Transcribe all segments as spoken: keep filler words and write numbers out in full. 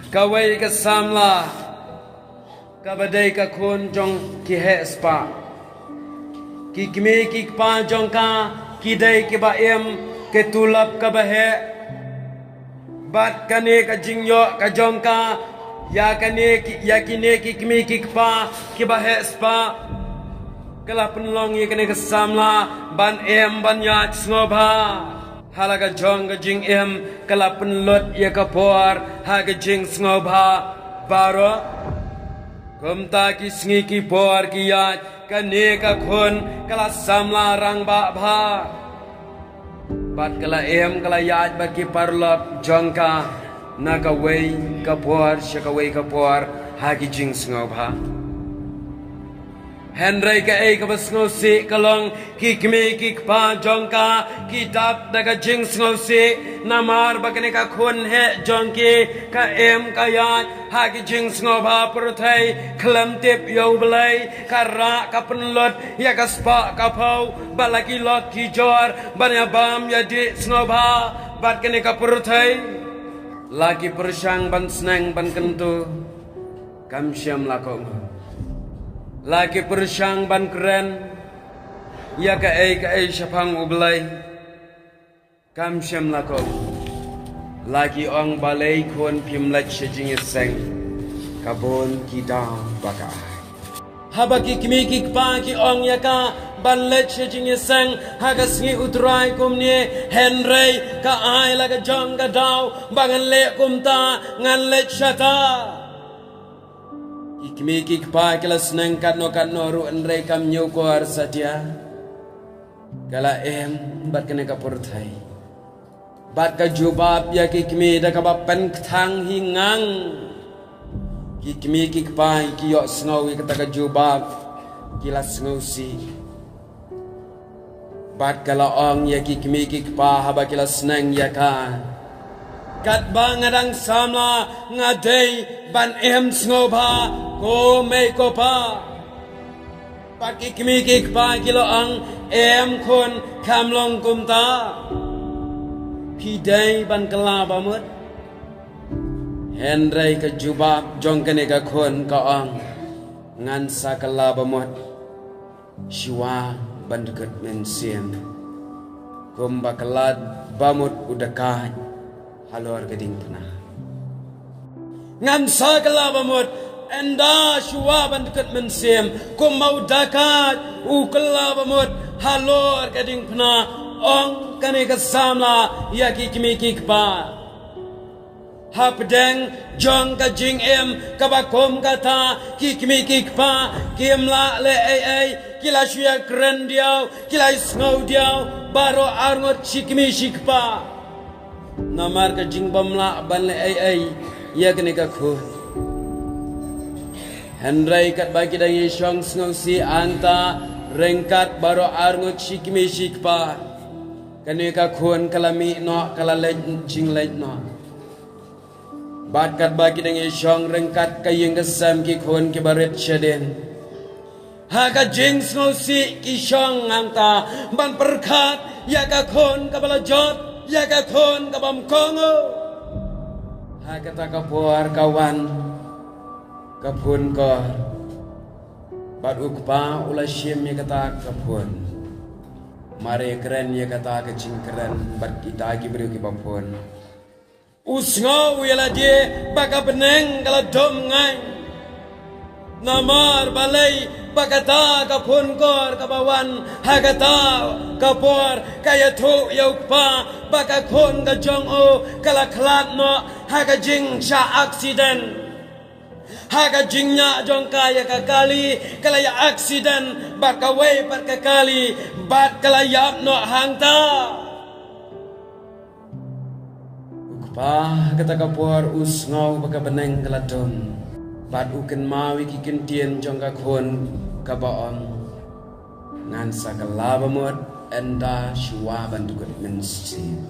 Kawei ka samla kaba dei ka khun jong ki heh spah. Ki kmie ki kpa jong ka ki dei kiba im ki tulop kaba heh. Bad kane ka jingïoh ka jong ka ïa kane ki, ïa kine ki kmie ki kpa kiba heh spah, ka la pynlong ïa kane ka samla ban im ban ïaid sngewbha. Ha la ka jong ka jingim ka la pynlut ïa ka por ha ka jingsngewbha baroh. Kumta ki sngi ki por ki ïaid, kane ka khun ka la samla rangbah bha. Bad ka la im ka la ïaid bad ki paralok jong ka na kawei ka por sha kawei ka por ha ki jingsngewbha. Hynrei kaei kaba sngewsih ka long, ki kmie ki kpa jong ka ki dap da ka jingsngewsih namar ba kane ka khun heh jong ki ka im ka ïaid ha ki jingsngewbha pyrthei, khlem tip ïa U Blei, ka rah ka pynlut ïa ka spah ka phew bad la ki lok ki jor ban ïa bam ïa dih sngewbha bad kane ka pyrthei. La ki pyrshang ban sneng ban kyntu, kam shym la kohnguh. La ki pyrshang ban kren ïa kaei kaei shaphang U Blei, kam shym la kohnguh. La ki ong, balei khun phim leit sha jingïaseng? Ka bun ki daw ba ka ai. Haba ki kmie ki kpa ki ong ïa ka ban leit sha jingïaseng ha ka sngi U Trai kumne, hynrei ka ai la ka jong ka daw ba ngan leh kumta, ngan leit shata. Ki kmie ki kpa ki la sneng katno katno ruh hynrei kam ñiewkor satia. Ka la im bad kane ka pyrthei. Bad ka jubab ïa ki kmie da kaba pynkthang hi ngang. Ki kmie ki kpa ki ïohsngew ïa kata ka jubab, ki la sngewsih. Bad ka la ong ïa ki kmie ki kpa haba ki la sneng ïa ka, katba nga dang samla nga dei ban im sngewbha, ko mei ko pa. Bad ki kmie ki kpa ki la ong, em khun, kam long kumta. Phi dei ban kylla bamut. Hynrei ka jubab jong kane ka khun ka ong, ngan sa kylla bamut shuwa ban dkut mynsiem, kumba kylla bamut u dakaid halor ka diengphna. Ngan sa kylla bamut ynda shuwa ban dkut mynsiem, kumba u dakaid u kylla bamut halor ka diengphna, ong kane ka samla ïa ki kmie ki kpa. Hapdeng jong ka jingim kaba kum kata, ki kmie ki kpa kim lah leh ei ei, ki la shu ïakren diaw, ki la sngew diaw baroh arngut shi kmie shi kpa. Namar ka jingbym lah ban leh ei ei ïa kane ka khun. Hynrei katba ki dang ïashong sngewsih hangta ryngkat baroh arngut shi kmie shi kpa, kane ka khun ka la mih noh, ka la leit jingleit noh. Bad katba ki dang ïashong ryngkat ka ïing ka sem, ki khun kiba rit shadien, ha ka jingsngewsih ki shong hangta ban pyrkhat ïa ka khun kaba la jot, ïa ka khun kabym kohnguh. Ha kata ka por ka wan ka phunkor, bad u kpa u la shim ïa kata ka phun. Mar ïakren ïa kata ka jingkren bad kita ki briew kiba phun, u sngew ïa lade ba ka bneng ka la dum ngai. Namar balei? Ba kata ka phunkor kaba wan ha kata ka por ka ïathuh ïa u kpa ba ka khun ka jong u ka la khlad noh ha ka jingshah aksiden. Ha ka jingñiah jong ka ïa ka kali, ka la ïa aksiden bad kawei pat ka kali, bad ka la ïap noh hangta. U kpa ha kata ka por u sngew ba ka bneng ka la dum, bad u kynmaw ïa ki kyntien jong ka khun kaba ong, ngan sa kylla bamut ynda shuwa ban dkut mynsiem.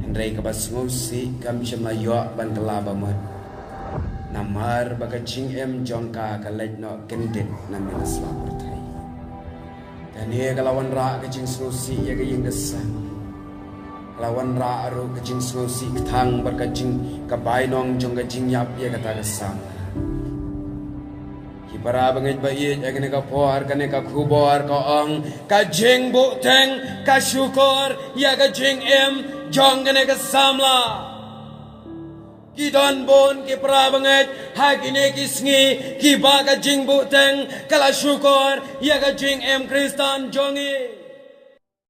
Hynrei kaba sngewsih kam shym la ïoh ban kylla bamut, namar ba ka jingim jong ka ka leit noh kyndit na mynta sla pyrthei. Kane ka la wanrah ka jingsngewsih ïa ka ïing ka sem. Ka La wanrah ruh ka jingsngewsih kthang bad ka jing ka bainong jong ka jingïap ïa kata ka samla. Ki para bangeit ba ïeit, ïa kane ka por kane ka khubor ka ong ka jingbuhteng ka shukor ïa ka jingim jong kane ka samla. Ki don bun ki para bangeit ha kine ki sngi kiba ka jingbuhteng ka la shukor ïa ka jingim Khristan jong ngi.